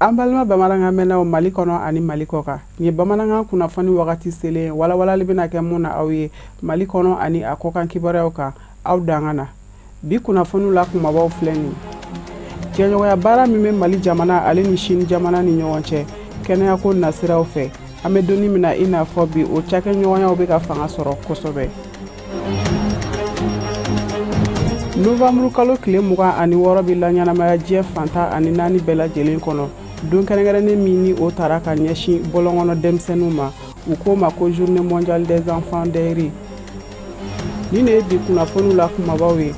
An balima bamanankan mɛnnaw Mali kɔnɔ ani Mali kɔkan, nin ye bamanankan kunnafoni wagati selen walawalali bɛna kɛ mun na aw ye Mali kɔnɔ ani a kɔkan kibaruyaw kan aw danga na. Bi kunnafoniw la kunbabaw filɛ nin ye. Jɛɲɔgɔnya baara min bɛ Mali jamana ale ni Chine jamana ni ɲɔgɔn cɛ kɛnɛyako nasiraw fɛ, an bɛ donni min na i n'a fɔ bi, o cakɛɲɔgɔnyaw bɛ ka fanga sɔrɔ kosɛbɛ. Novembre kalo tile 26 bɛ laɲɛnamaya diɲɛ fan 14 bɛɛ lajɛlen kɔnɔ, don kɛrɛnkɛrɛnnen min ni o tara ka ɲɛsin bɔlɔnkɔnɔ denmisɛnninw ma, u k'o ma ko journée mondiale des enfants des rues. Nin de ye bi kunnafoniw la kunbabaw ye.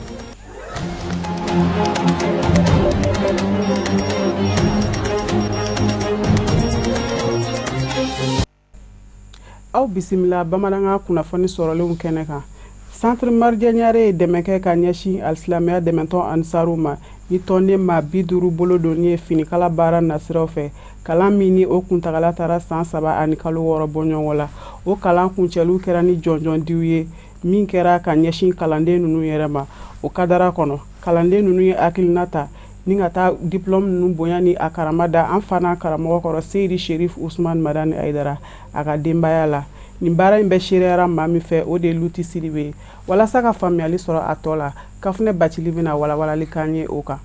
Aw bisimila bamanankan kunnafoni sɔrɔlenw kɛnɛ kan. Centre Marijɛ Ɲare ye dɛmɛ kɛ ka ɲɛsin alisilamɛya dɛmɛtɔn Ansaru ma ni tɔnden maa 50 bolo donni ye finikala baara nasiraw fɛ, kalan min ni o kuntagala taara san 3 ani kalo 6 bɔɲɔgɔn la. O kalan kuncɛliw kɛra ni jɔnjɔndiw ye min kɛra ka ɲɛsin kalanden ninnu yɛrɛ ma. O kadara kɔnɔ, kalanden ninnu ye hakilina ta ni ka taa diplôme ninnu bonya ni a karama da an fa n'an karamɔgɔ kɔrɔ Seyidi Sherif Usman Madani Hayidara a ka denbaya la. Nin baara in bɛ seereyara maa min fɛ, o de ye Luti Sidibe ye. Walasa ka faamuyali sɔrɔ a tɔ la, Kafunɛ Bacili bɛna walawalali k'an ye o kan.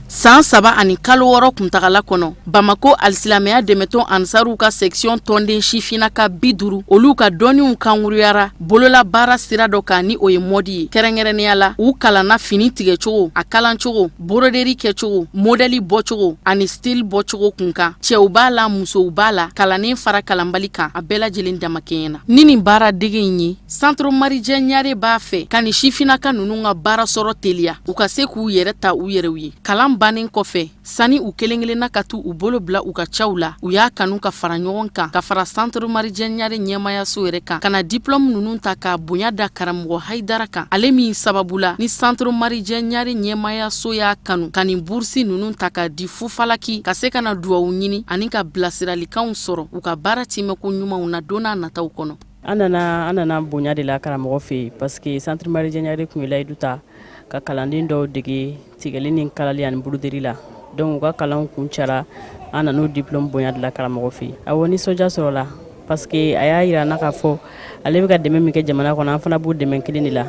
San 3 ani kalo 6 kuntagala kɔnɔ, Bamako alisilamɛya dɛmɛtɔn Ansaruw ka section tɔnden sifinnaka 50, olu ka dɔnniw kankuruyara bololabaara sira dɔ kan ni o ye mɔdi ye. Kɛrɛnkɛrɛnnenya la, u kalanna fini tigɛcogo, a kalancogo, broderi kɛcogo, modɛli bɔcogo ani style bɔcogo kunkan. Cɛw b'a la, musow b'a la, kalannen fara kalanbali kan, a bɛɛ lajɛlen damakɛɲɛna ni nin baara dege in ye. Centre Marijɛ Ɲare b'a fɛ ka nin sifinnaka ninnu ka baara sɔrɔ teliya, u ka se k'u yɛrɛ ta u yɛrɛw ye. Kalan bannen kɔfɛ, sani u kelen-kelenna ka t'u bolo bila u ka caw la, u y'a kanu ka fara ɲɔgɔn kan, ka fara Centre Marijɛ Ɲare ɲɛmayaso yɛrɛ kan, ka na diplôme ninnu ta k'a bonya da karamɔgɔ Hayidara kan, ale min sababu la ni Centre Marijɛ Ɲare ɲɛmayaso y'a kanu ka nin bursi ninnu ta k'a di fufalaki, ka se ka na duwawu ɲini ani ka bilasiralikanw sɔrɔ u ka baara timɛko ɲumanw na don n'a nataw kɔnɔ. An nana bonya de la karamɔgɔ fɛ yen, parce que Centre Marijɛ Ɲare tun ye layidu ta ka kalanden dɔw dege tigɛli ni kalali ani broderi la. Donc u ka kalan kuncɛra, an nan'o diplôme bonya de la karamɔgɔ fɛ yen. Awɔ, nisɔndiya sɔrɔla, parce que a y'a jira n na k'a fɔ ale bɛ ka dɛmɛ min kɛ jamana kɔnɔ, an fana b'o dɛmɛ kelen de la,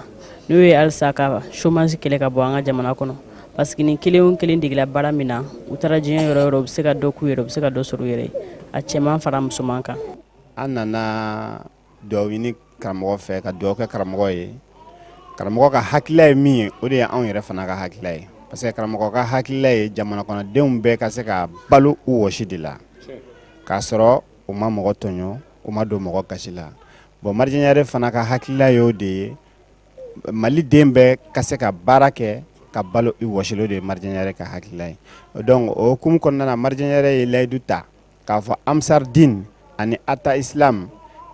n'o ye halisa ka chômage kɛlɛ ka bɔ an ka jamana kɔnɔ, parce que ni kelen o kelen degela baara min na, u taara diɲɛ yɔrɔ yɔrɔ, u bɛ se ka dɔ k'u yɛrɛ, u bɛ se ka dɔ sɔrɔ u yɛrɛ ye, a cɛman fara musoman kan. An nana dugawu ɲini karamɔgɔ fɛ, ka dugawu kɛ karamɔgɔ ye. Karamɔgɔ ka hakilila ye min ye, o de ye anw yɛrɛ fana ka hakilila ye, parce que karamɔgɔ ka hakilila ye jamana kɔnɔdenw bɛɛ ka se ka balo u wɔsi de la, k'a sɔrɔ u ma mɔgɔ tɔɲɔ, u ma don mɔgɔ gasi la. Bon, Marijɛ Ɲare fana ka hakilila y'o de ye, Mali den bɛɛ ka se ka baara kɛ ka balo i wɔsi, o de ye Marijɛ Ɲare ka hakilila ye. Donc o hukumu kɔnɔna na, Marijɛ Ɲare ye layidu ta k'a fɔ Ansardine ani Ata Islam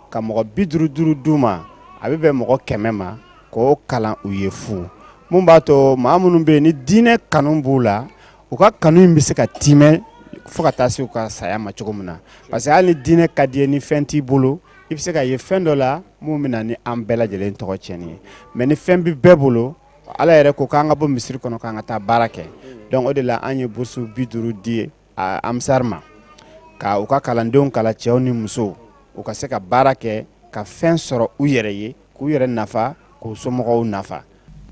ka mɔgɔ 50 50 d'u ma, a bɛ bɛn mɔgɔ 100 ma, k'o kalan u ye fu, mun b'a to maa minnu bɛ yen ni diinɛ kanu b'u la, u ka kanu in bɛ se ka timɛ fo ka taa se u ka saya ma cogo min na. Parce que hali ni diinɛ ka di ye, ni fɛn t'i bolo, i bɛ se ka ye fɛn dɔ la mun bɛ na ni an bɛɛ lajɛlen tɔgɔ tiɲɛni ye. Mais ni fɛn bɛ bɛɛ bolo, Ala yɛrɛ ko k'an ka bɔ misiri kɔnɔ k'an ka taa baara kɛ. Donc o de la an ye bourse 50 di Ansar ma, ka u ka kalandenw kalan, cɛw ni musow, u ka se ka baara kɛ ka fɛn sɔrɔ u yɛrɛ ye, k'u yɛrɛ nafa, k'u somɔgɔw nafa.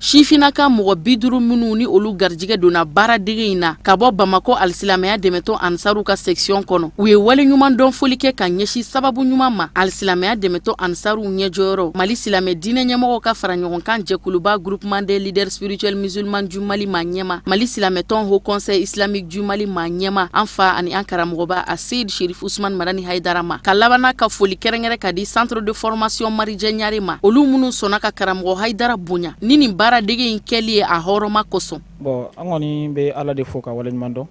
Sifinnaka mɔgɔ 50 minnu ni olu garijɛgɛ donna baaradege in na ka bɔ Bamakɔ alisilamɛya dɛmɛtɔn Ansaru ka section kɔnɔ, u ye waleɲuman dɔn foli kɛ ka ɲɛsin sababu ɲuman ma, alisilamɛya dɛmɛtɔn Ansaru ɲɛjɔyɔrɔ, Mali silamɛ diinɛ ɲɛmɔgɔw ka fara ɲɔgɔn kan jɛkuluba Groupement des leaders spirituels musulmans du Mali ma ɲɛma, Mali silamɛtɔn Haut Conseil islamique du Mali ma ɲɛma, an fa ani an karamɔgɔba a Seyid Sherif Usman Madani Hayidara ma, ka labanna ka foli kɛrɛnkɛrɛn ka di Centre de formation Marijɛ Ɲare ma, olu minnu sɔnna ka karamɔgɔ Hayidara bonya ni nin baaradege in kɛli ye a hɔrɔnma kosɔn. Bon, an kɔni bɛ Ala de fo ka waleɲuman dɔn,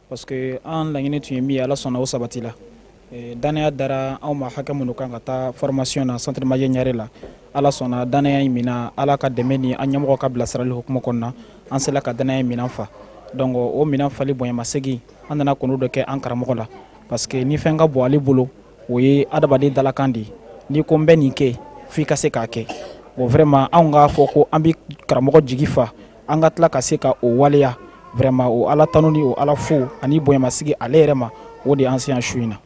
parce que an laɲini tun ye min ye, Ala sɔnna o sabati la. Danaya dara anw ma hakɛ minnu kan ka taa formation na Centre Marijɛ Ɲare la, Ala sɔnna danaya in minɛ. Ala ka dɛmɛ ni an ɲɛmɔgɔ ka bilasirali hukumu kɔnɔna, an sera ka danaya in minɛn fa. Donc o minɛn fali bonyamasegin, an nana kɔnɔ dɔ kɛ an karamɔgɔ la, parce que ni fɛn ka bon ale bolo. O ye adamaden dalakan de ye. N'i ko n bɛ nin kɛ, f'i ka se k'a kɛ. Bon, vraiment, anw k'a fɔ ko an bɛ karamɔgɔ jigi fa, an ka tila ka se ka o waleya. Vraiment, o Ala tanu ni o Ala fo ani bonyamasigi ale yɛrɛ ma, o de y'an se yan su in na.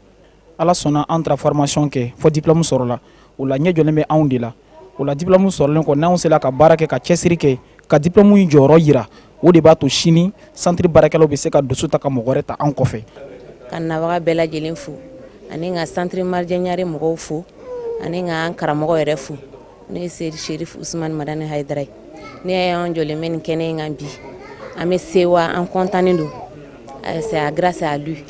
Ala sɔnna, an taara formation kɛ fo diplôme sɔrɔla. O la, ɲɛ jɔlen bɛ anw de la. O la, diplôme sɔrɔlen kɔ, n'anw sera ka baara kɛ, ka cɛsiri kɛ, ka diplôme in jɔyɔrɔ yira, o de b'a to sini centre baarakɛlaw bɛ se ka dusu ta ka mɔgɔ wɛrɛ ta an kɔfɛ. Ka nabaga bɛɛ lajɛlen fo, ani ka Centre Marijɛ Ɲare mɔgɔw fo, ani ka an karamɔgɔ yɛrɛ fo, n'o ye Seyidi Sherif Usumani Madani Hayidara ye. Ne y'an jɔlen bɛ nin kɛnɛ in kan bi, an bɛ sewa, an kɔntannen don. C'est grâce à lui,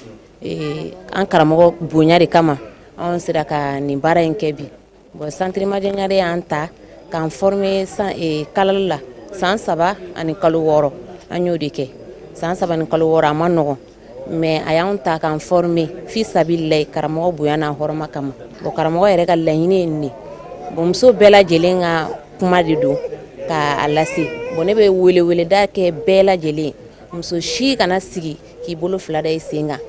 an karamɔgɔ bonya de kama, anw sera ka nin baara in kɛ bi. Bon, Centre Marijɛ Ɲare y'an ta k'an former kalali la san 3 ani kalo 6. An y'o de kɛ, san 3 ni kalo 6. A ma nɔgɔn, mais a y'an ta k'an former fi sabililayi, karamɔgɔ bonya n'a hɔrɔma kama. Bon, karamɔgɔ yɛrɛ ka laɲini ye nin de. Bon, muso bɛɛ lajɛlen ka kuma de don k'a lase. Bon, ne bɛ weleweleda kɛ bɛɛ lajɛlen, muso si kana sigi k'i bolo fila da i sen kan.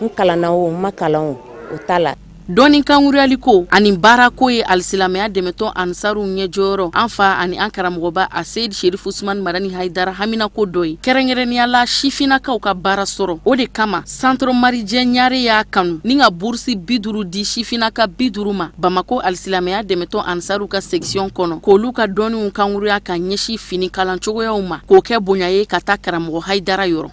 N kalanna o, n ma kalan o, o t'a la. Dɔɔni kankuruyali ani baarako ye alisilamɛya dɛmɛtɔn Ansaruw ɲɛjɔyɔrɔ, an fa ani an karamɔgɔba a Seyidi Sherif Usumani Madani Hayidara haminako dɔ ye, kɛrɛnkɛrɛnnenya la sifinnakaw ka baara sɔrɔ. O de kama, Centre Marijɛ Ɲare y'a kanu ni ka bourse 50 di sifinnaka 50 ma Bamako alisilamɛya dɛmɛtɔn Ansaruw ka section kɔnɔ, k'olu ka dɔnniw kankuruya ka ɲɛsin fini kalan cogoyaw ma, k'o kɛ bonya ye ka taa karamɔgɔ Hayidara yɔrɔ.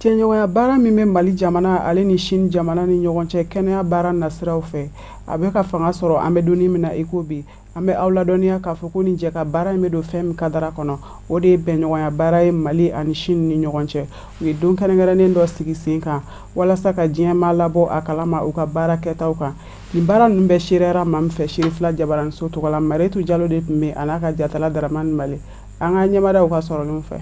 Cɛɲɔgɔnya baara min bɛ Mali jamana ale ni Chine jamana ni ɲɔgɔn cɛ kɛnɛya baara nasiraw fɛ, a bɛ ka fanga sɔrɔ. An bɛ donni min na i ko bi, an bɛ aw ladɔnniya k'a fɔ ko nin jɛ ka baara in bɛ don fɛn min kadara kɔnɔ, o de ye bɛnɲɔgɔnya baara ye Mali ani Chine ni ɲɔgɔn cɛ. U ye don kɛrɛnkɛrɛnnen dɔ sigi sen kan walasa ka diɲɛmaa labɔ a kalama u ka baara kɛtaw kan. Nin baara ninnu bɛɛ seereyara maa min fɛ Serifila Jabaraniso tɔgɔ la, Mariyetu Jalo de tun bɛ a n'a ka jatala Daramani Male. An ka ɲɛmadaw ka sɔrɔlenw fɛ.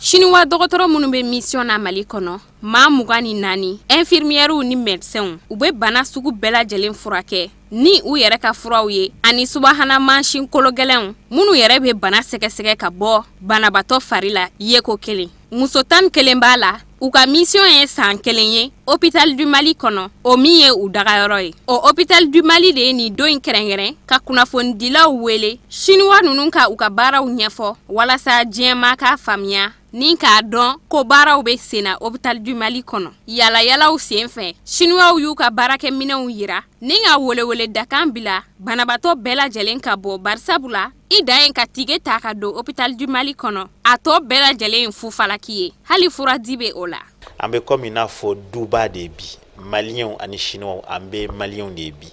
Siniwa dɔgɔtɔrɔ minnu bɛ mission na Mali kɔnɔ, maa 24, infirmières ni médecins, u bɛ bana sugu bɛɛ lajɛlen furakɛ ni u yɛrɛ ka furaw ye, ani subahana mansin kolo gɛlɛnw minnu yɛrɛ bɛ bana sɛgɛsɛgɛ ka bɔ banabaatɔ fari la yeko kelen. Muso 11 b'a la. U ka mission ye san kelen ye Hôpital du Mali kɔnɔ, o min ye u dagayɔrɔ ye. O Hôpital du Mali de ye nin don in kɛrɛnkɛrɛn ka kunnafonidilaw wele, Siniwa ninnu ka u ka baaraw ɲɛfɔ, walasa diɲɛmaa k'a faamuya ni k'a dɔn ko baaraw bɛ senna Hôpital du Mali kɔnɔ. Yalayalaw senfɛ, Siniwaw y'u ka baarakɛminɛnw yira ni ka welewele dakan bila banabaatɔ bɛɛ lajɛlen ka bɔ, barisabula i dan ye ka ticket ta ka don Hôpital du Mali kɔnɔ, a tɔ bɛɛ lajɛlen ye fufalaki ye, hali furadi bɛ o la. An bɛ komi i n'a fɔ duba de bi, Maliyɛnw ani Siniwaw, an bɛ Maliyɛnw de ye bi.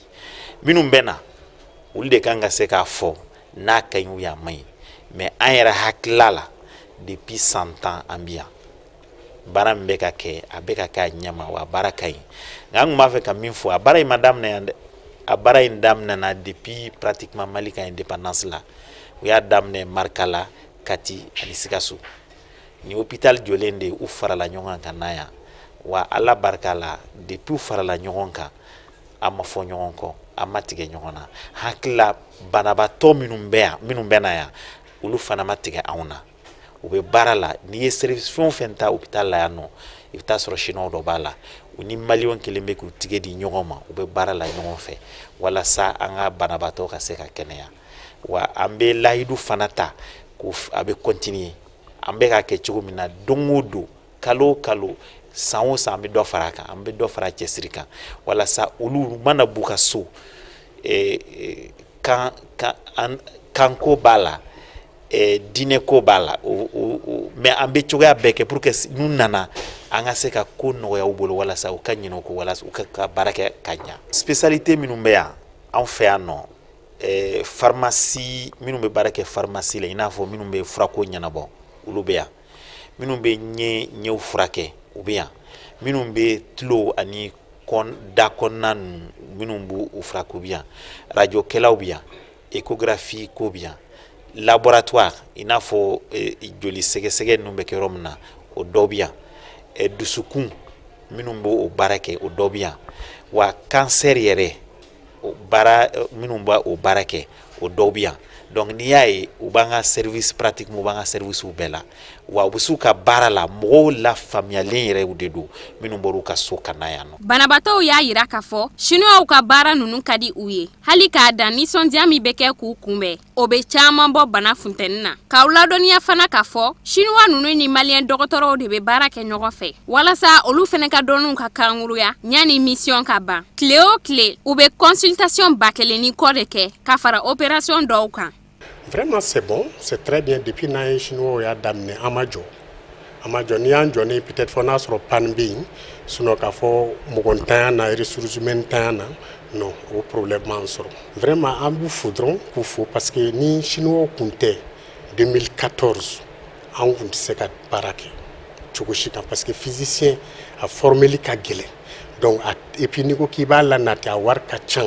Minnu bɛ na, olu de kan ka se k'a fɔ n'a ka ɲi ou a man ɲi, mais an yɛrɛ hakilila la, depuis san 10 an bi yan, baara min bɛ ka kɛ, a bɛ ka kɛ a ɲɛma, wa baara ka ɲi. Nka an tun b'a fɛ ka min fɔ, a baara in ma daminɛ yan dɛ. A baara in daminɛna depuis pratiquement Mali ka indépendance la. U y'a daminɛ Marikala, Kati ani Sikaso. Ni hôpital jɔlen de, u farala ɲɔgɔn kan ka na yan. Wa Ala barika la, depuis u farala ɲɔgɔn kan, an ma fɔ ɲɔgɔn kɔ, an ma tigɛ ɲɔgɔn na. Hakili la, banabaatɔ minnu bɛ yan, minnu bɛ na yan, olu fana ma tigɛ anw na. U bɛ baara la. N'i ye service fɛn o fɛn ta hôpital la yan nɔ, i bɛ taa sɔrɔ Chinois dɔ b'a la. U ni Maliyɛnw kelen bɛ k'u tigɛ di ɲɔgɔn ma, u bɛ baara la ɲɔgɔn fɛ walasa an ka banabaatɔ ka se ka kɛnɛya. Wa an bɛ layidu fana ta ko a bɛ continuer. An bɛ ka kɛ cogo min na, don o don, kalo o kalo, san o san, an bɛ dɔ fara a kan, an bɛ dɔ fara cɛsiri kan, walasa olu mana b'u ka so kan kan kanko b'a la, diinɛko b'a la, mais an bɛ cogoya bɛɛ kɛ pour que n'u nana, an ka se ka ko nɔgɔya u bolo, walasa u ka ɲinɛ u kɔ, walasa u ka baara kɛ ka ɲa. Spécialité minnu bɛ yan anw fɛ yan nɔ, pharmacie, minnu bɛ baara kɛ pharmacie la, i n'a fɔ minnu bɛ furako ɲɛnabɔ, olu bɛ yan. Minnu bɛ ɲɛw furakɛ, u bɛ yan. Minnu bɛ tulo ani da kɔnɔna ninnu, minnu b'u furakɛ, u bɛ yan. Radiokɛlaw bɛ yan, échographie ko bɛ yan, laboratoire, i n'a fɔ joli sɛgɛsɛgɛ ninnu bɛ kɛ yɔrɔ min na, o dɔ bɛ yan. Dusukun, minnu b'o baara kɛ, o dɔ bɛ yan. Wa cancer yɛrɛ, o baara, minnu b'a o baara kɛ, o dɔw bɛ yan. Donc n'i y'a ye, u b'an ka service, pratiquement u b'an ka service bɛɛ la. Wa u bɛ s'u ka baara la, mɔgɔw lafaamuyalen yɛrɛ de don, minnu bɔra u ka so ka na yan nɔ. Banabaatɔw y'a yira k'a fɔ Chinois ka baara ninnu ka di u ye. Hali k'a dan nisɔndiya min bɛ kɛ k'u kunbɛn, o bɛ caman bɔ bana funteni na. K'aw ladɔnniya fana k'a fɔ Chinois ninnu ni maliyɛn dɔgɔtɔrɔw de bɛ baara kɛ ɲɔgɔn fɛ walasa olu fana ka dɔnniw ka kanguruya yanni mission ka ban. Tile o tile, u bɛ consultation 1000 ni kɔ de kɛ ka fara opération dɔw kan. Vraiment, c'est bon, c'est très bien. Depuis n'an ye Chinois y'a daminɛ, an ma jɔ, an ma jɔ. N'i y'an jɔ ni peut-être fɔ n'a sɔrɔ panne bɛ yen. Sinon k'a fɔ mɔgɔ ntanya na, ressources humaines ntanya na, non, o problème m'an sɔrɔ. Vraiment, an b'u fo dɔrɔn, k'u fo, parce que ni Chinois kun tɛ, 2014 an kun tɛ se ka baara kɛ cogo si kan, parce que physicien a formeli ka gɛlɛn. Donc et puis n'i ko k'i b'a lanati, a wari ka ca.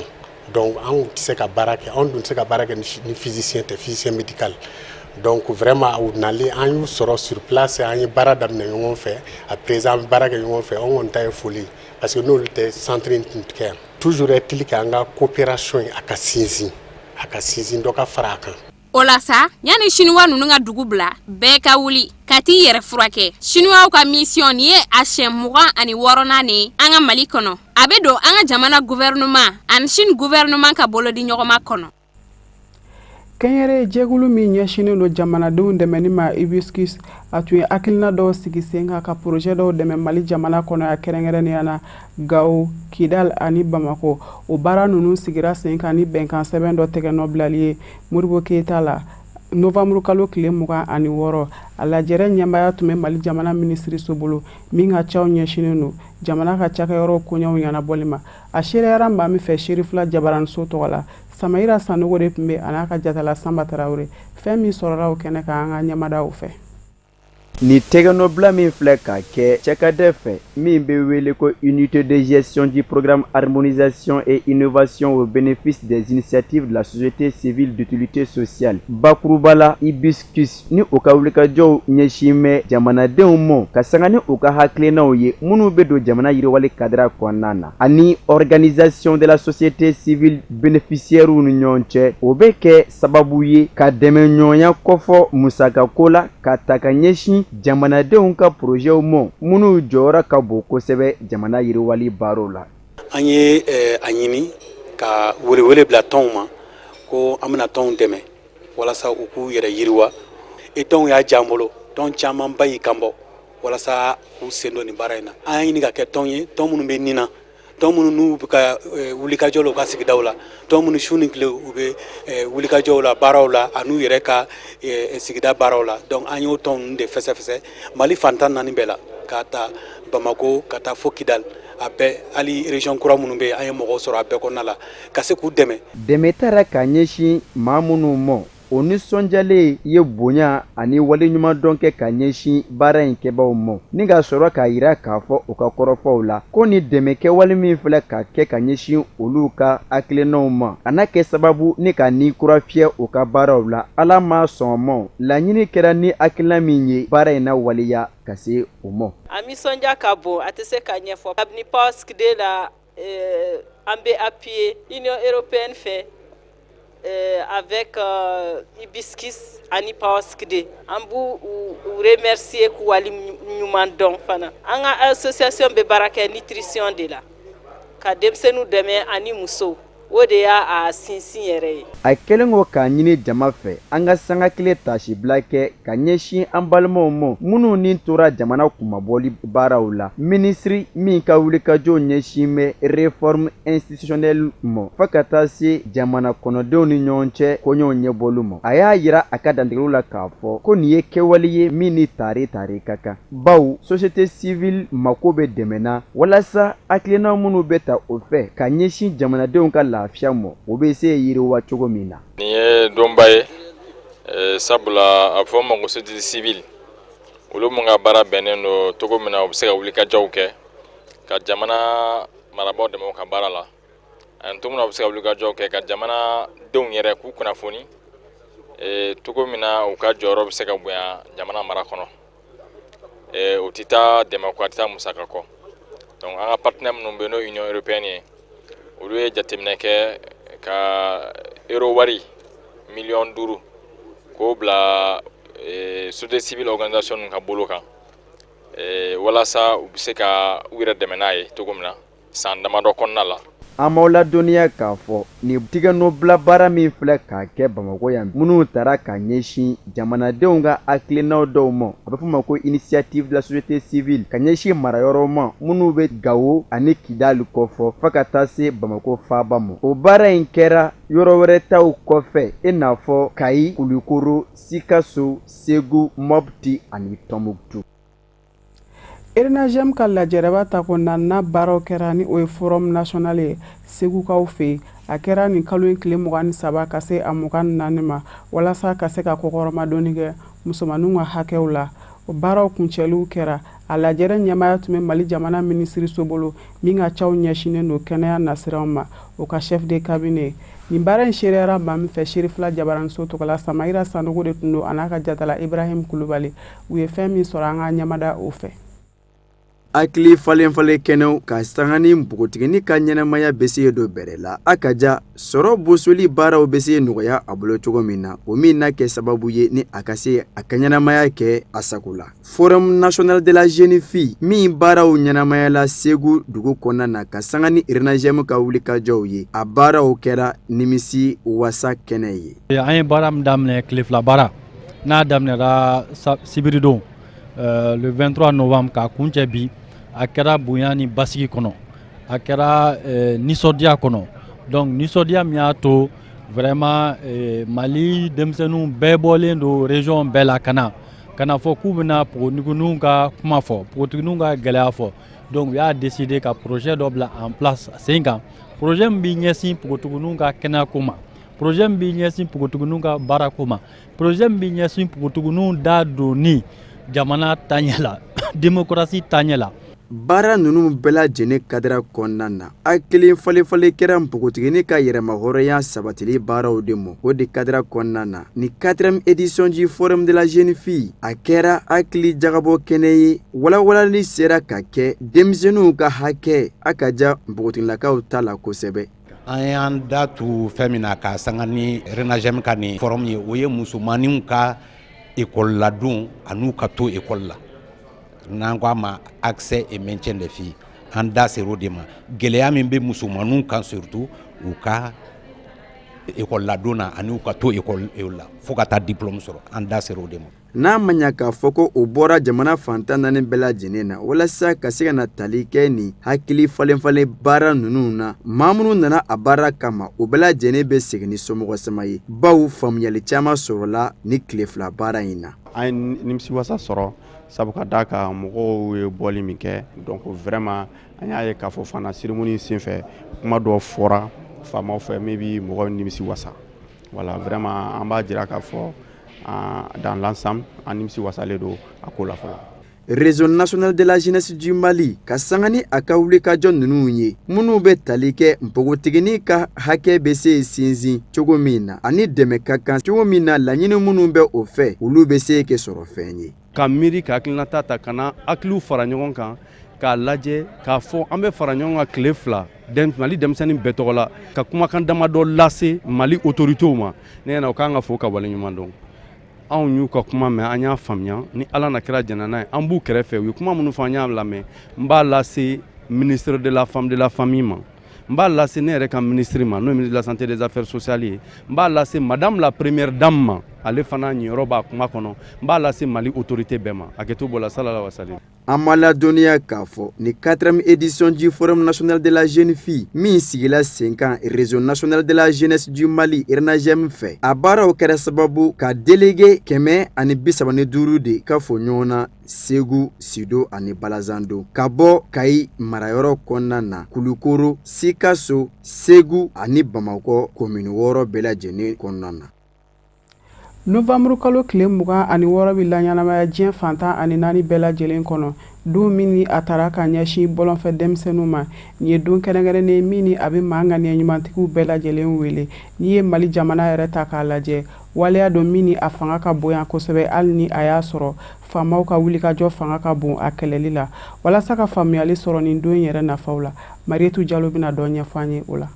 Donc an tɛ se ka baara kɛ, anw dun tɛ se ka baara kɛ ni physicien tɛ, physicien médical. Donc vraiment, u nalen, an y'u sɔrɔ sur place, an ye baara daminɛ ɲɔgɔn fɛ. À présent, an bɛ baara kɛ ɲɔgɔn fɛ. Anw kɔni ta ye foli, parce que n'olu tɛ, centre in tun tɛ kɛ yan. Toujours est-il que an ka coopération in, a ka sinsin, a ka sinsin, dɔ ka fara a kan. O la sa, yanni Chinois ninnu ka dugu bila, bɛɛ ka wuli ka t'i yɛrɛ furakɛ. Chinois ka mission nin ye a siɲɛ 26nan de ye an ka Mali kɔnɔ. A bɛ don an ka jamana gouvernement ani Chine gouvernement ka bolodi ɲɔgɔnma kɔnɔ. Kɛnyɛrɛ jɛkulu min ɲɛsinnen don jamanadenw dɛmɛni ma, Hibiscus, a tun ye hakilina dɔw sigi sen kan ka projet dɔw dɛmɛ Mali jamana kɔnɔ yan, kɛrɛnkɛrɛnnenya na Gawo, Kidal ani Bamako. O baara ninnu sigira sen kan ni bɛnkan sɛbɛn dɔ tɛgɛnɔ bilali ye Modibo Keyita la novembre kalo tile 26. A lajɛrɛ ɲɛmaaya tun bɛ Mali jamana minisiriso bolo min ka caw ɲɛsinnen don jamana ka cakɛyɔrɔw koɲɛw ɲɛnabɔli ma. A seereyara maa min fɛ Serifila jabaraniso tɔgɔ la, Samayira Sanogo de tun bɛ, a n'a ka jatala Sanba Tarawele. Fɛn min sɔrɔla o kɛnɛ kan, an ka ɲɛmadaw fɛ. Ni tɛgɛnɔbila min filɛ ka kɛ cakadɛ fɛ min bɛ wele ko Unité de gestion du programme harmonisation et innovation au bénéfice des initiatives de la société civile d'utilité sociale, bakuruba la Hibiscus, ni u ka wulikajɔw ɲɛsin bɛ jamanadenw ma ka sanga ni u ka hakilinaw ye minnu bɛ don jamana yiriwali kadira kɔnɔna na, ani organisation de la société civile bénéficiaires ni ɲɔgɔn cɛ, o bɛ kɛ sababu ye ka dɛmɛɲɔgɔnya kɔfɔ musakako la ka ta ka ɲɛsin jamanadenw ka porozɛw ma minnu jɔyɔrɔ ka bon kosɛbɛ jamana yiriwali baaraw la. An ye a ɲini ka welewele bila tɔnw ma ko an bɛna tɔnw dɛmɛ walasa u k'u yɛrɛ yiriwa. E tɔnw y'a diya an bolo, tɔn camanba y'i kanbɔ walasa k'u sen don nin baara in na. An y'a ɲini ka kɛ tɔn ye, tɔn minnu bɛ nin na, tɔn minnu n'u bɛ ka wulikajɔ la u ka sigidaw la, tɔn minnu su ni tile u bɛ wulikajɔw la, baaraw la, an'u yɛrɛ ka sigida baaraw la. Donc an y'o tɔn ninnu de fɛsɛfɛsɛ Mali fan 14 bɛɛ la, ka ta Bamako ka taa fo Kidal, a bɛɛ, hali région kura minnu bɛ yen, an ye mɔgɔw sɔrɔ a bɛɛ kɔnɔna la ka se k'u dɛmɛ. Dɛmɛ taara ka ɲɛsin maa minnu ma, o nisɔndiyalen ye bonya ani waleɲumandɔn kɛ ka ɲɛsin baara in kɛbaaw ma, ni ka sɔrɔ k'a yira k'a fɔ u ka kɔrɔfɔw la ko ni dɛmɛ kɛwale min filɛ ka kɛ ka ɲɛsin olu ka hakilinaw ma, a na kɛ sababu ni ka ni kura fiyɛ u ka baaraw la. Ala ma sɔn ma, laɲini kɛra ni hakilina min ye, baara in na waleya ka se o ma. A nisɔndiya ka bon, a tɛ se ka ɲɛfɔ. Kabini PAOSCD la, an bɛ appuyer Union européenne fɛ avec Hibiscus ani PAOSCD. An b'u u remercier k'u wali ɲuman dɔn fana. An ka association bɛ baara kɛ nutrition de la, ka denmisɛnninw dɛmɛ ani musow. O de y'a a sinsin yɛrɛ ye. A kɛlen kɔ k'a ɲini jama fɛ an ka sanga kelen tasibila kɛ ka ɲɛsin an balimaw ma minnu ni tora jamana kunmabɔli baaraw la, minisiri min ka wulikajɔ ɲɛsin bɛ réforme institutionnelle ma fo ka taa se jamana kɔnɔdenw ni ɲɔgɔn cɛ koɲɛw ɲɛbɔli ma, a y'a yira a ka dantigɛliw la k'a fɔ ko nin ye kɛwale ye min ni tare tare ka kan, baw société civile mako bɛ dɛmɛ na walasa hakilina minnu bɛ ta o fɛ ka ɲɛsin jamanadenw ka lafiya ma, o bɛ se yiriwa cogo min na. Nin ye donba ye, sabula a bɛ fɔ ma ko société civile, olu mun ka baara bɛnnen don cogo min na u bɛ se ka wulikajɔw kɛ ka jamana marabaaw dɛmɛ u ka baara la, ani cogo min na u bɛ se ka wulikajɔw kɛ ka jamanadenw yɛrɛ k'u kunnafoni cogo min na u ka jɔyɔrɔ bɛ se ka bonya jamana mara kɔnɔ. O tɛ taa dɛmɛ kɔ, a tɛ taa musaka kɔ. Donc an ka partenaire minnu bɛ yen, n'o ye Union européenne ye, olu ye jateminɛ kɛ ka euro wari 5 miliyɔn k'o bila société civile organisation ka bolo kan, walasa u bɛ se ka u yɛrɛ dɛmɛ n'a ye cogo min na san damadɔ kɔnɔna la. An m'aw ladɔnniya k'a fɔ nin tigɛnɔbila baara min filɛ k'a kɛ Bamakɔ yan, minnu tara ka ɲɛsin jamanadenw ka hakilinaw dɔw ma, a bɛ f'o ma ko initiative de la société civile, ka ɲɛsin marayɔrɔ ma minnu bɛ Gawo ani Kidali kɔfɔ fo ka taa se Bamakɔ faaba ma. O baara in kɛra yɔrɔ wɛrɛ taw kɔfɛ, i n'a fɔ Kayi, Kulukoro, Sikaso, Segu, Mɔpti ani Tɔnbukutu. Renagem ka lajɛrɛba tako naaninan baaraw kɛra ni o ye forum national ye Segukaw fɛ yen. A kɛra nin kalo in tile 23 ka se a 24 ma walasa ka se ka kɔkɔrɔmadonni kɛ musomanninw ka hakɛw la. O baaraw kuncɛliw kɛra. A lajɛrɛ ɲɛmaaya tun bɛ Mali jamana minisiriso bolo min ka caw ɲɛsinnen don kɛnɛya nasiraw ma, o ka chef de cabinet. Nin baara in seereyara maa min fɛ Serifila jabaraniso tɔgɔ la, Samayira Sanogo de tun don a n'a ka jatala Ibrahim Kulubali. U ye fɛn min sɔrɔ, an ka ɲɛmada o fɛ. Hakili falen falen kɛnɛw ka sanga ni npogotiginin ka ɲɛnamaya bɛ se don bɛrɛ la, a ka ja sɔrɔ bosoli baaraw bɛ se nɔgɔya a bolo cogo min na, o min na kɛ sababu ye ni a ka se a ka ɲɛnamaya kɛ a sago la. Forum national de la jeune fille min baaraw ɲɛnamayala Segu dugu kɔnɔna na ka sanga ni Renagem ka wulikajɔw ye, a baaraw kɛra nimisi wasa kɛnɛ ye. An ye baara min daminɛ, tile 2 baara, n'a daminɛra sibiridon le 23 novembre k'a kuncɛ bi, a kɛra bonya ni basigi kɔnɔ, a kɛra nisɔndiya kɔnɔ. Donc nisɔndiya min y'a to vraiment Mali denmisɛnninw bɛɛ bɔlen don région bɛɛ la ka na ka na fɔ k'u bɛna npogotigininw ka kuma fɔ, npogotigininw ka gɛlɛya fɔ. Donc u y'a décider ka projet dɔ bila en place sen kan, projet min b'i ɲɛsin npogotigininw ka kɛnɛyako ma, projet min b'i ɲɛsin npogotigininw ka baarako ma, projet min b'i ɲɛsin npogotigininw da donni jamana taaɲɛ la, démocratie taaɲɛ la. Baara ninnu bɛɛ lajɛlen cadre kɔnɔna na, hakili falen falen kɛra npogotiginin ka yɛrɛmahɔrɔnya sabatili baaraw de ma. O de cadre kɔnɔna na, ni quatrième édition du forum de la jeune fille, a kɛra hakili jagabɔ kɛnɛ ye. Walawalali sera ka kɛ denmisɛnninw ka hakɛ, a ka ja npogotigilakaw ta la kosɛbɛ. An y'an da tu fɛn min na ka sanga ni Renagem ka nin forum ye, o ye musomaninw ka ekɔli ladon an'u ka to ekɔli la, n'an ko a ma accès et maintien des filles. An da ser'o de ma, gɛlɛya min bɛ musomaninw kan, surtout u ka ekɔli ladon na ani u ka to ekɔli la fo ka taa diplôme sɔrɔ. An da ser'o de ma. N'a ma ɲa k'a fɔ ko o bɔra jamana fan 14 bɛɛ lajɛlen na walasa ka se ka na tali kɛ nin hakili falen falen baara ninnu na, maa minnu nana a baara kama, o bɛɛ lajɛlen bɛ segin ni somɔgɔ sama ye, baw faamuyali caman sɔrɔla ni tile 2 baara in na. An ye nimisiwasa sɔrɔ, sabu ka d'a kan mɔgɔw ye bɔli min kɛ, donc vraiment an y'a ye k'a fɔ fana cérémonie senfɛ, kuma dɔ fɔra faamaw fɛ min bi mɔgɔw nimisi wasa. Voilà, vraiment an b'a jira k'a fɔ dans l'ensemble an nimisi wasalen don a ko la fɔlɔ. Réseau national de la jeunesse du Mali ka sanga ni a ka wulikajɔ ninnu ye, minnu bɛ tali kɛ npogotiginin ka hakɛ bɛ se sinsin cogo min na ani dɛmɛ ka kan cogo min na, laɲini minnu bɛ o fɛ, olu bɛ se kɛ sɔrɔ fɛn ye. Ka miiri ka hakilinata ta ka na hakiliw fara ɲɔgɔn kan k'a lajɛ k'a fɔ an bɛ fara ɲɔgɔn kan tile 2 Mali denmisɛnnin bɛɛ tɔgɔ la ka kumakan damadɔ lase Mali autorités ma. Ne ɲɛna o k'an ka fo ka waleɲuman dɔn. Anw y'u ka kuma mɛn, an y'a faamuya. Ni Ala na kɛra jɛnna n'a ye, an b'u kɛrɛfɛ. U ye kuma minnu fɔ, an y'a lamɛn. N b'a lase ministre de la femme, de la famille ma, n b'a lase ne yɛrɛ ka ministre ma, n'o ye ministre de la santé et des affaires sociales ye, n b'a lase madame la première dame ma, ale fana ɲiyɔrɔ b'a kuma kɔnɔ, n b'a lase Mali autorité bɛɛ ma. Hakɛto b'o la. Salala wasali. An ma ladɔnniya k'a fɔ ni quatrième édition du forum national de la jeune fille min sigila sen kan réseau national de la jeunesse du Mali RENAJEM fɛ, a baaraw kɛra sababu ka délégué 135 de ka fɔ ɲɔgɔn na Segu, Sido ani Balazando, ka bɔ Kayi marayɔrɔ kɔnɔna na, Kulukoro, Sikaso, Segu ani Bamakɔ commune 6 bɛɛ lajɛlen kɔnɔna na. Novembre kalo tile 26 bɛ laɲɛnamaya diɲɛ fan 14 bɛɛ lajɛlen kɔnɔ, don min ni a tara ka ɲɛsin bɔlɔnfɛ denmisɛnninw ma. Nin ye don kɛrɛnkɛrɛnnen min ni a bɛ maa ŋaniya ɲumantigiw bɛɛ lajɛlen wele. N'i ye Mali jamana yɛrɛ ta k'a lajɛ, waleya don min ni a fanga ka bon yan kosɛbɛ, hali ni a y'a sɔrɔ faamaw ka wulikajɔ fanga ka bon a kɛlɛli la. Walasa ka faamuyali sɔrɔ nin don yɛrɛ nafaw la, Marietu Jalo bɛna dɔ ɲɛfɔ an ye o la.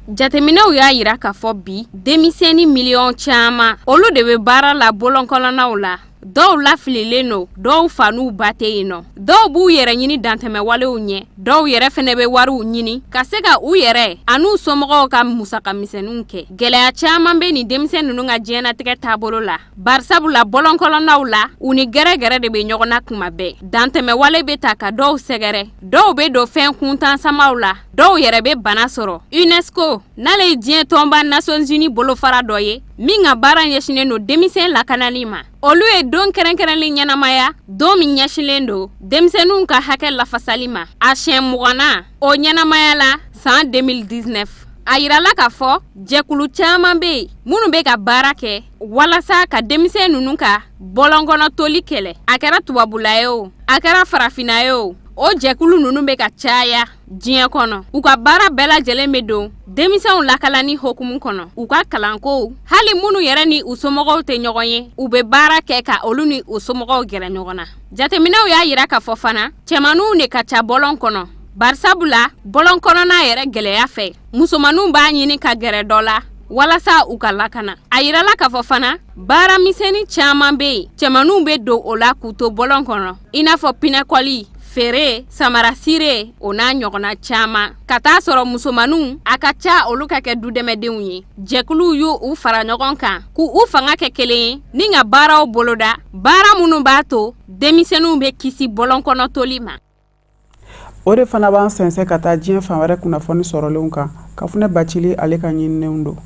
Jateminɛw y'a jira k'a fɔ bi denmisɛnnin miliyɔn caman olu de bɛ baara la bɔlɔnkɔnɔnaw la. Dɔw lafililen don, dɔw fa n'u ba tɛ yen nɔ, dɔw b'u yɛrɛ ɲini dantɛmɛwalew ɲɛ, dɔw yɛrɛ fɛnɛ bɛ wariw ɲini ka se ka u yɛrɛ an'u somɔgɔw ka musaka misɛnninw kɛ. Gɛlɛya caman bɛ nin denmisɛn ninnu ka diɲɛnatigɛ taabolo la, barisabula bɔlɔnkɔnɔnaw la, u ni gɛrɛgɛrɛ de bɛ ɲɔgɔn na tuma bɛɛ. Dantɛmɛwale bɛ ta ka dɔw sɛgɛrɛ, dɔw bɛ don fɛn kuntan samaw la, dɔw yɛrɛ bɛ bana sɔrɔ. UNESCO n'ale ye diɲɛ tɔnba Nations Unies bolofara dɔ ye min ka baara ɲɛsinnen don denmisɛn lakanani ma, olu ye don kɛrɛnkɛrɛnlen ɲɛnamaya, don min ɲɛsinnen don denmisɛnninw ka hakɛ lafasali ma. A siɲɛ 20nan o ɲɛnamayala san 2019. A yirala k'a fɔ jɛkulu caman bɛ yen minnu bɛ ka baara kɛ walasa ka denmisɛn ninnu ka bɔlɔnkɔnɔtoli kɛlɛ. A kɛra tubabula ye o, a kɛra farafinna ye o, o jɛkulu ninnu bɛ ka caya diɲɛ kɔnɔ. U ka baara bɛɛ lajɛlen bɛ don denmisɛnw lakalani hokumu kɔnɔ, u ka kalankow, hali minnu yɛrɛ ni u somɔgɔw tɛ ɲɔgɔn ye, u bɛ baara kɛ ka olu ni u somɔgɔw gɛrɛ ɲɔgɔn na. Jateminɛw y'a yira k'a fɔ fana cɛmanninw de ka ca bɔlɔn kɔnɔ, barisabula bɔlɔn kɔnɔna yɛrɛ gɛlɛya fɛ, musomanninw b'a ɲini ka gɛrɛ dɔ la walasa u ka lakana. A yirala k'a fɔ fana baara misɛnnin caman bɛ yen, cɛmanninw bɛ don o la k'u to bɔlɔn kɔnɔ, i n'a fɔ pinɛkɔli, feere, samara sire, o n'a ɲɔgɔnna caman, ka taa sɔrɔ musomanninw a ka ca olu ka kɛ dudɛmɛdenw ye. Jɛkuluw y'u u fara ɲɔgɔn kan k'u u fanga kɛ kelen ye ni ka baaraw boloda, baara minnu b'a to denmisɛnninw bɛ kisi bɔlɔnkɔnɔtoli ma. O de fana b'an sɛnsɛn ka taa diɲɛ fan wɛrɛ kunnafoni sɔrɔlenw kan. Kafunɛ Bacili ale ka ɲininenw don.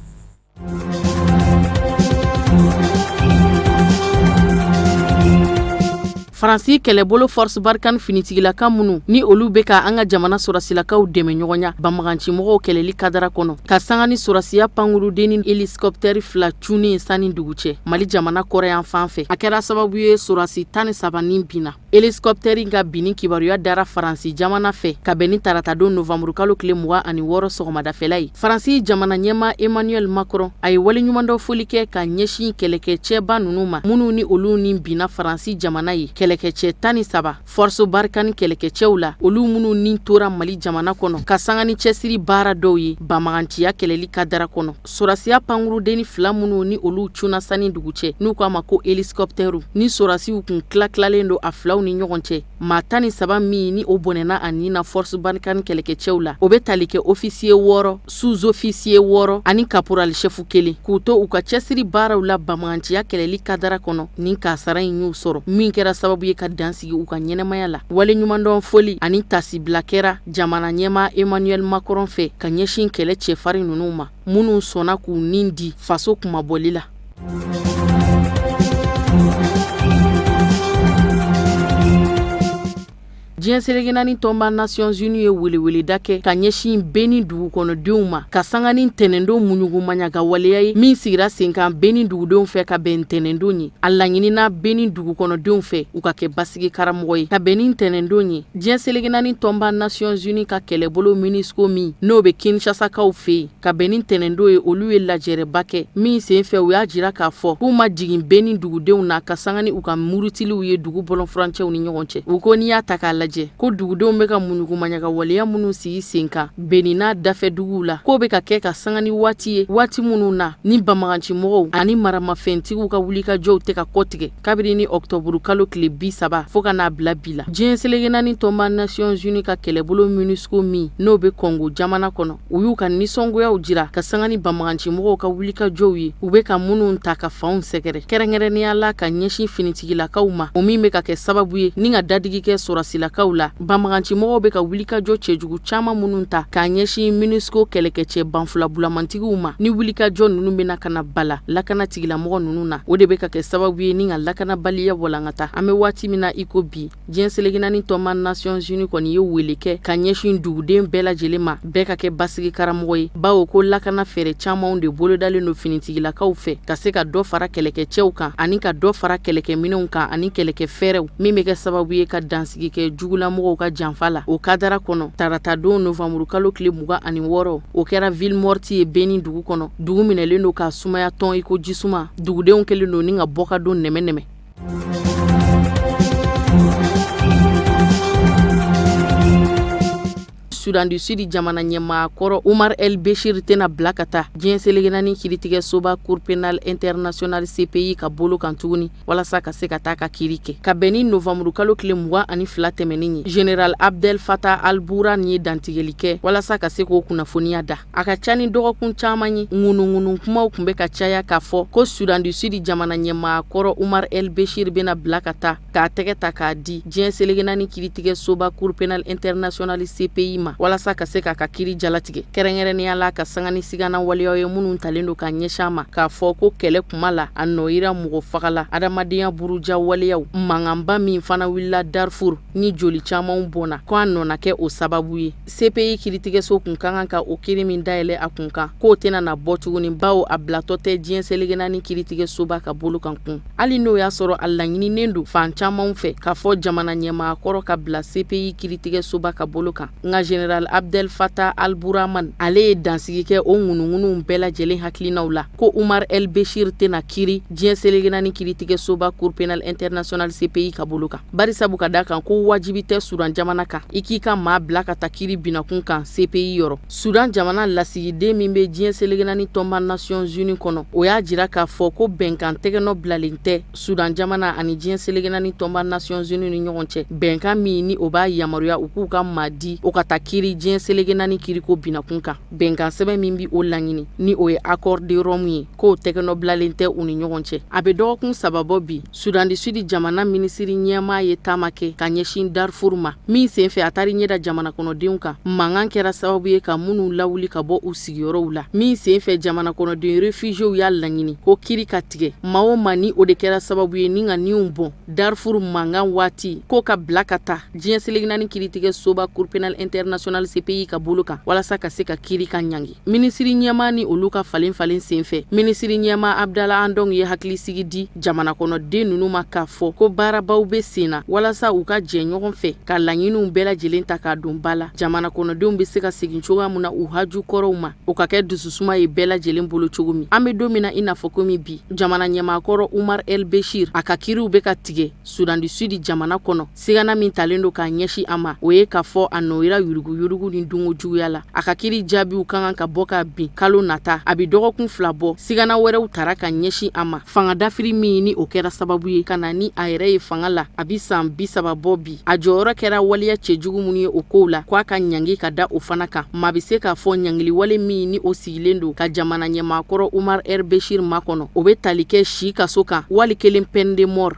Faransi kɛlɛbolo Force Barkhane finitigilaka minnu ni olu bɛ ka an ka jamana sɔrɔsilakaw dɛmɛ ɲɔgɔnya banbagancimɔgɔw kɛlɛli kadara kɔnɔ, ka sanga ni sɔrɔsiya pankurudenni hélicoptère fila cunnen sanni dugu cɛ Mali jamana kɔrɔnyanfan fɛ, a kɛra sababu ye sɔrɔsi 13 ni binna. Hélicoptère in ka binni kibaruya dara Faransi jamana fɛ ka bɛn ni taratadon novanburukalo tile 26 sɔgɔmadafɛla ye. Faransi jamana ɲɛmaa Emmanuel Macron a ye waleɲumandɔn foli kɛ ka ɲɛsin kɛlɛkɛcɛba ninnu ma, minnu ni olu ni binna Faransi jamana ye. Kɛlɛkɛcɛ 13 Force Barkhane kɛlɛkɛcɛw la, olu minnu ni tora Mali jamana kɔnɔ ka sanga ni cɛsiri baara dɔw ye banbaganciya kɛlɛli kadara kɔnɔ. Sɔrɔsiya pankurudenni fila minnu ni olu cunna sanni dugu cɛ, n'u k'a ma ko hélicoptère, ni sɔrɔsiw kun tila tilalen don a filaw ni ɲɔgɔn cɛ, maa 13 min ni o bɔnɛna a ni na Force Barkhane kɛlɛkɛcɛw la, o bɛ tali kɛ officier 6, sous-officier 6 ani caporal chef kelen, k'u to u ka cɛsiri baaraw la banbaganciya kɛlɛli kadara kɔnɔ. Nin kasara in y'u sɔrɔ min kɛra sababu ye ka dan sigi u ka ɲɛnamaya la. Waleɲumandɔn foli ani tasibila kɛra jamana ɲɛmaa Emmanuel Macron fɛ ka ɲɛsin kɛlɛ cɛfarin ninnu ma, minnu sɔnna k'u ni di faso kunmabɔli la. Diɲɛ seleke naani tɔnba Nations Unies ye weleweleda kɛ ka ɲɛsin Benin dugukɔnɔdenw ma ka sanga ni ntɛnɛndon muɲugumaɲaga waleya ye min sigira sen kan Benin dugudenw fɛ ka bɛn ntɛnɛndon ye. A laɲinina Benin dugukɔnɔdenw fɛ u ka kɛ basigi karamɔgɔ ye ka bɛn ni ntɛnɛndon ye. Diɲɛ seleke naani tɔnba Nations Unies ka kɛlɛbolo MINUSCO min n'o bɛ Kinshasakaw fɛ yen ka bɛn ni ntɛnɛndon ye, olu ye lajɛrɛba kɛ min senfɛ u y'a jira k'a fɔ k'u ma jigin Benin dugudenw na ka sanga ni u ka murutiliw ye dugu bɔlɔnfurancɛw ni ɲɔgɔn cɛ. U ko n'i y'a ta k'a lajɛ ko dugudenw bɛ ka muɲugumaɲaga waleya minnu sigi sen kan Benin n'a dafɛ duguw la, k'o bɛ ka kɛ ka sanga ni waati ye, waati minnu na ni banbagancimɔgɔw ani maramafɛntigiw ka wulikajɔw tɛ ka kɔtigɛ kabini ni ɔkutɔburu kalo tile 30 fo ka n'a bila bi la. Diɲɛ seleke naani tɔnba Nations Unies ka kɛlɛbolo MINUSCO min n'o bɛ Kɔngo jamana kɔnɔ, u y'u ka nisɔngoyaw jira ka sanga ni banbagancimɔgɔw ka wulikajɔw ye, u bɛ ka minnu ta ka fanw sɛgɛrɛ, kɛrɛnkɛrɛnnenya la ka ɲɛsin finitigilakaw ma, o min bɛ ka kɛ sababu ye ni ka dadigi kɛ sɔrɔsilakaw la. Banbagancimɔgɔw bɛ ka wulikajɔ cɛjugu caman minnu ta k'a ɲɛsin MINUSCO kɛlɛkɛcɛ banfulabulamantigi ma, ni wulikajɔ ninnu bɛna ka na bala lakana tigilamɔgɔ ninnu na, o de bɛ ka kɛ sababu ye ni ka lakanabaliya walankata. An bɛ waati min na i ko bi, diɲɛ seleke naani tɔnba Nations Unies kɔni ye wele kɛ ka ɲɛsin duguden bɛɛ lajɛlen ma, bɛɛ ka kɛ basigi karamɔgɔ ye, bawo ko lakana fɛɛrɛ camanw de bolodalen don finitigilakaw fɛ ka se ka dɔ fara kɛlɛkɛcɛw kan ani ka dɔ fara kɛlɛkɛminɛnw kan ani kɛlɛkɛ fɛɛrɛw min bɛ kɛ sababu ye ka dansigi kɛ jugulamɔgɔw ka janfa la. O kadara kɔnɔ, taratadon novanburukalo tile 26, o kɛra ville morte ye Benin dugu kɔnɔ. Dugu minɛlen don k'a sumaya tɔn i ko jisuma. Dugudenw kɛlen don ni ka bɔ ka don nɛmɛ nɛmɛ. Sudan du Sud jamana ɲɛmaa kɔrɔ Umar El Beshir tɛna bila ka taa diɲɛ seleke naani kiritigɛsoba Cour pénale internationale CPI ka bolo kan tuguni walasa ka se ka taa ka kiri kɛ. Ka bɛn ni novanburu kalo tile 22 tɛmɛnen ye, Général Abdel Fattah al-Burhan ye dantigɛli kɛ walasa ka se k'o kunnafoniya da. A ka ca ni dɔgɔkun caman ye, ŋunuŋunu kumaw tun bɛ ka caya k'a fɔ ko Sudan du Sud jamana ɲɛmaa kɔrɔ Umar El Beshir bɛna bila ka taa k'a tɛgɛ ta k'a di diɲɛ seleke naani kiritigɛsoba Cour pénale internationale CPI ma walasa ka se k'a ka kiri jalatigɛ, kɛrɛnkɛrɛnnenya la ka sanga ni sigana waleyaw ye minnu talen don ka ɲɛsin a ma, k'a fɔ ko kɛlɛ kuma la a nɔ yira mɔgɔ faga la, adamadenya buruja waleyaw, mankanba min fana wulila Darfur ni joli camanw bɔnna, ko a nɔ na kɛ o sababu ye. CPI kiritigɛso kun ka kan ka o kiri min dayɛlɛ a kun kan, k'o tɛna na bɔ tuguni bawo a bilatɔ tɛ diɲɛ seleke naani kiritigɛsoba ka bolo kan kun, hali n'o y'a sɔrɔ a laɲininen don fan camanw fɛ k'a fɔ jamana ɲɛmaa kɔrɔ ka bila CPI kiritigɛsoba ka bolo kan. Nka Général Abdel Fattah al-Burhan, ale ye dansigi kɛ o ŋunuŋunuw bɛɛ lajɛlen hakilinaw la ko Umar El Beshir tɛna kiri diɲɛ seleke naani kiritigɛsoba Cour pénale internationale CPI ka bolo kan, barisabu ka da kan ko wajibi tɛ Sudan jamana kan i k'i ka maa bila ka taa kiri binakun kan CPI yɔrɔ. Sudan jamana lasigiden min bɛ diɲɛ seleke naani tɔnba Nations Unies kɔnɔ, o y'a jira k'a fɔ ko bɛnkan tɛgɛnɔ bilalen tɛ Sudan jamana ani diɲɛ seleke naani tɔnba Nations Unies ni ɲɔgɔn cɛ, bɛnkan min ni o b'a yamaruya u k'u ka maa di o ka taa kiri diɲɛ seleke naani kiriko binakun kan. Bɛnkan sɛbɛn min bɛ o laɲini, ni o ye accord de Rome ye, k'o tɛgɛnɔ bilalen tɛ u ni ɲɔgɔn cɛ. A bɛ dɔgɔkun 3 bɔ bi, Sudan du Sud jamana minisiri ɲɛmaa ye taama kɛ ka ɲɛsin Darfur ma, min senfɛ a taara ɲɛ da jamana kɔnɔdenw kan, mankan kɛra sababu ye ka minnu lawuli ka bɔ u sigiyɔrɔw la, min senfɛ jamana kɔnɔden réfugiéw y'a laɲini ko kiri ka tigɛ maa o maa ni o de kɛra sababu ye ni ka niw bɔn Darfur mankan waati, k'o ka bila ka taa diɲɛ seleke naani kiritigɛsoba Cour pénale internationale CPI ka bolo kan walasa ka se ka kiri ka ɲangi. Minisiri ɲɛmaa ni olu ka falen falen senfɛ, minisiri ɲɛmaa Abdala Hamdok ye hakilisigi di jamana kɔnɔden ninnu ma k'a fɔ ko baarabaw bɛ sen na walasa u ka jɛ ɲɔgɔn fɛ ka laɲiniw bɛɛ lajɛlen ta k'a don ba la, jamana kɔnɔdenw bɛ se ka segin cogoya min na u haju kɔrɔw ma, o ka kɛ dususuma ye bɛɛ lajɛlen bolo cogo min. An bɛ don min na i n'a fɔ komi bi, jamana ɲɛmaa kɔrɔ Umar El Beshir, a ka kiriw bɛ ka tigɛ Sudan du Sud jamana kɔnɔ. Sigana min talen don k'a ɲɛsin a ma, o ye k'a fɔ a nɔ yira yuruguyurugu ni dunko juguya la. A ka kiri jaabiw ka kan ka bɔ ka bin kalo nata. A bɛ dɔgɔkun 2 bɔ, sigana wɛrɛw tara ka ɲɛsin a ma, fanga dafiri min ni o kɛra sababu ye ka na ni a yɛrɛ ye fanga la a bɛ san 30 bɔ bi. A jɔyɔrɔ kɛra waleya cɛjugu minnu ye o kow la, ko a ka ɲangi ka da o fana kan. Maa bɛ se k'a fɔ ɲangiliwale min ni o sigilen don ka jamana ɲɛmaa kɔrɔ Umar El Beshir makɔnɔ, o bɛ tali kɛ si kaso kan wali kelen peine de mort.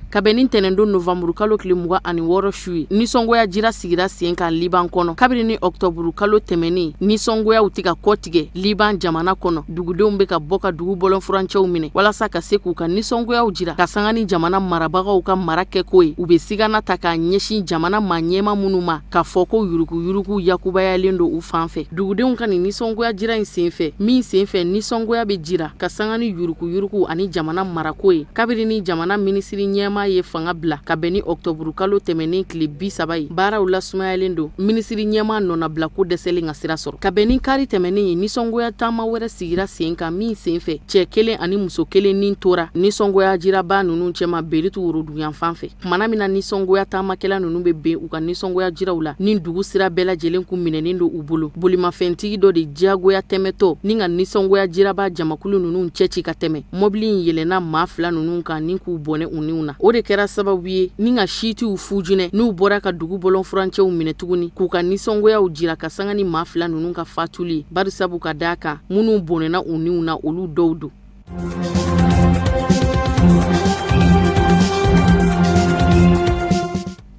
Ka bɛn ni ntɛnɛndon novanburu kalo tile 26 su ye, nisɔngoya jira sigira sen kan Liban kɔnɔ kabini ni ɔkutɔburu kalo tɛmɛnen. Nisɔngoyaw tɛ ka kɔtigɛ Liban jamana kɔnɔ. Dugudenw bɛ ka bɔ ka dugu bɔlɔnfurancɛw minɛ walasa ka se k'u ka nisɔngoyaw jira ka sanga ni jamana marabagaw ka mara kɛko ye. U bɛ sigana ta k'a ɲɛsin jamana maa ɲɛmaa minnu ma k'a fɔ ko yuruguyurugu yakubayalen don u fan fɛ. Dugudenw ka nin nisɔngoya jira in senfɛ, min senfɛ nisɔngoya bɛ jira ka sanga ni yuruguyurugu ani jamana marako ye, kabiri ni jamana minisiri ɲɛmaa ye fanga bila ka bɛn ni ɔkutɔburu kalo tɛmɛnen tile 30 ye, baaraw lasumayalen don minisiri ɲɛmaa nɔnabilako dɛsɛlen ka sira sɔrɔ. Ka bɛn ni kari tɛmɛnen ye, nisɔngoya taama wɛrɛ sigira sen kan min senfɛ cɛ kelen ani muso kelen ni tora nisɔngoya jiraba ninnu cɛma Beyrouth woroduguyanfan fɛ. Tumana min na nisɔngoya taamakɛla ninnu bɛ ben u ka nisɔngoya jiraw la, ni dugu sira bɛɛ lajɛlen kun minɛnen don u bolo, bolimafɛntigi dɔ de diyagoya tɛmɛtɔ ni ka nisɔngoya jiraba jamakulu ninnu cɛci ka tɛmɛ, mɔbili in yɛlɛnna maa fila ninnu kan ni k'u bɔnɛ u niw na. O de kɛra sababu ye ni ka siitiw fujunɛ n'u bɔra ka dugu bɔlɔnfurancɛw minɛ tuguni k'u ka nisɔngoyaw jira ka sanga ni maa fila ninnu ka fatuli ye, barisabu ka d'a kan minnu bɔnɛna u niw na, olu dɔw don.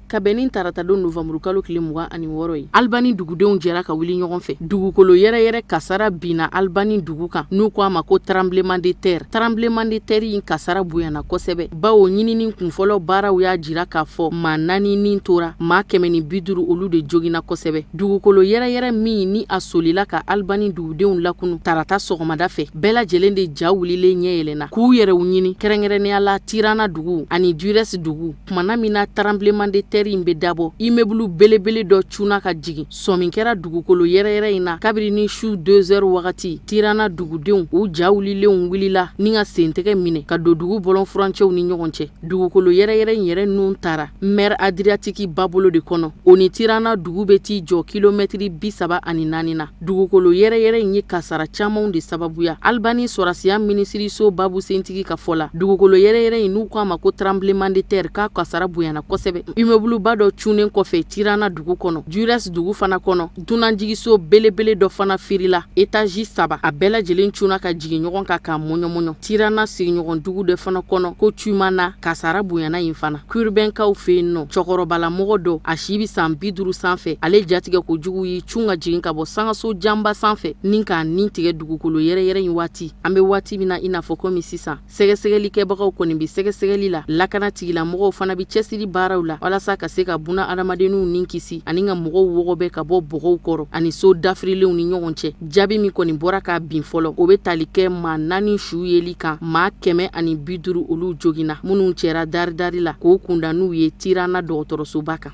Ka bɛn ni taratadon novanburukalo tile 26 ye, Albani dugudenw jɛra ka wuli ɲɔgɔn fɛ. Dugukolo yɛrɛyɛrɛ kasara binna Albani dugu kan, n'u ko a ma ko tremblement de terre. Tremblement de terre in kasara bonyana kosɛbɛ, bawo ɲinini kunfɔlɔ baaraw y'a jira k'a fɔ maa 4 ni tora, maa 150 olu de joginna kosɛbɛ. Dugukolo yɛrɛyɛrɛ min ni a solila ka Albani dugudenw lakunu tarata sɔgɔmada fɛ, bɛɛ lajɛlen de ja wulilen ɲɛ yɛlɛnna k'u yɛrɛw ɲini, kɛrɛnkɛrɛnnenya la Tirana dugu ani Durrës dugu. Tumana min na tremblement de terre terre in bɛ dabɔ, immeuble belebele dɔ cunna ka jigin. Sɔmi kɛra dugukolo yɛrɛyɛrɛ in na kabini su 2 heures wagati. Tirana dugudenw, u ja wulilenw wulila ni ka sentɛgɛ minɛ ka don dugu bɔlɔn furancɛw ni ɲɔgɔn cɛ. Dugukolo yɛrɛyɛrɛ in yɛrɛ nun taara mer Adriatique babolo de kɔnɔ. O ni Tirana dugu bɛ t'i jɔ kilomɛtiri 34 na. Dugukolo yɛrɛyɛrɛ in ye kasara camanw de sababuya. Albani sɔrɔdasiya minisiriso babusentigi ka fɔ la, dugukolo yɛrɛyɛrɛ in n'u k'a ma ko tremblement de terre, k'a kasara bonyana kosɛbɛ. Immeuble dɔ cunnen kɔfɛ Tirana dugu kɔnɔ, Durrës dugu fana kɔnɔ, dunanjiginso belebele dɔ fana firila, étage saba, a bɛɛ lajɛlen cunna ka jigin ɲɔgɔn kan k'a mɔɲɔmɔɲɔ. Tirana sigiɲɔgɔn dugu dɔ fana kɔnɔ ko Thumana, kasara bonyana yen fana. Kurbɛnkaw fɛ yen nɔ, cɛkɔrɔbalamɔgɔ dɔ, a si bɛ san 50 sanfɛ, ale jatigɛ kojugu y'i cun ka jigin ka bɔ sangaso janba sanfɛ ni k'a ni tigɛ dugukolo yɛrɛyɛrɛ in waati. An bɛ waati min na i n'a fɔ komi sisan, sɛgɛsɛgɛlikɛbagaw kɔni bɛ sɛgɛsɛgɛli la, lakana tigilamɔgɔw fana bɛ cɛsiri baaraw la walasa ka se ka buna adamadenninw ni kisi ani ka mɔgɔw wɔgɔbɛ ka bɔ bɔgɔw kɔrɔ ani so dafirilenw ni ɲɔgɔn cɛ. Jaabi min kɔni bɔra ka bin fɔlɔ, o bɛ tali kɛ maa 4 su yeli kan, maa 150 olu joginna, minnu cɛra daridari la k'o kunda n'u ye Tirana dɔgɔtɔrɔsoba kan.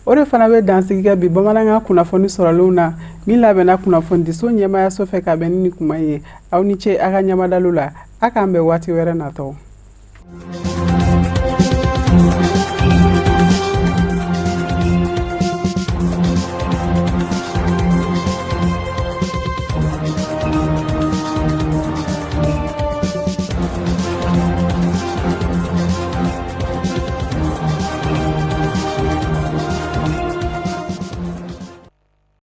O de fana bɛ dansigi kɛ bi bamanankan kunnafoni sɔrɔlenw na min labɛnna kunnafonidiso ɲɛmaayaso fɛ ka bɛn ni nin kuma ye. Aw ni ce a ka ɲamadalo la, a k'an bɛn waati wɛrɛ natɔ.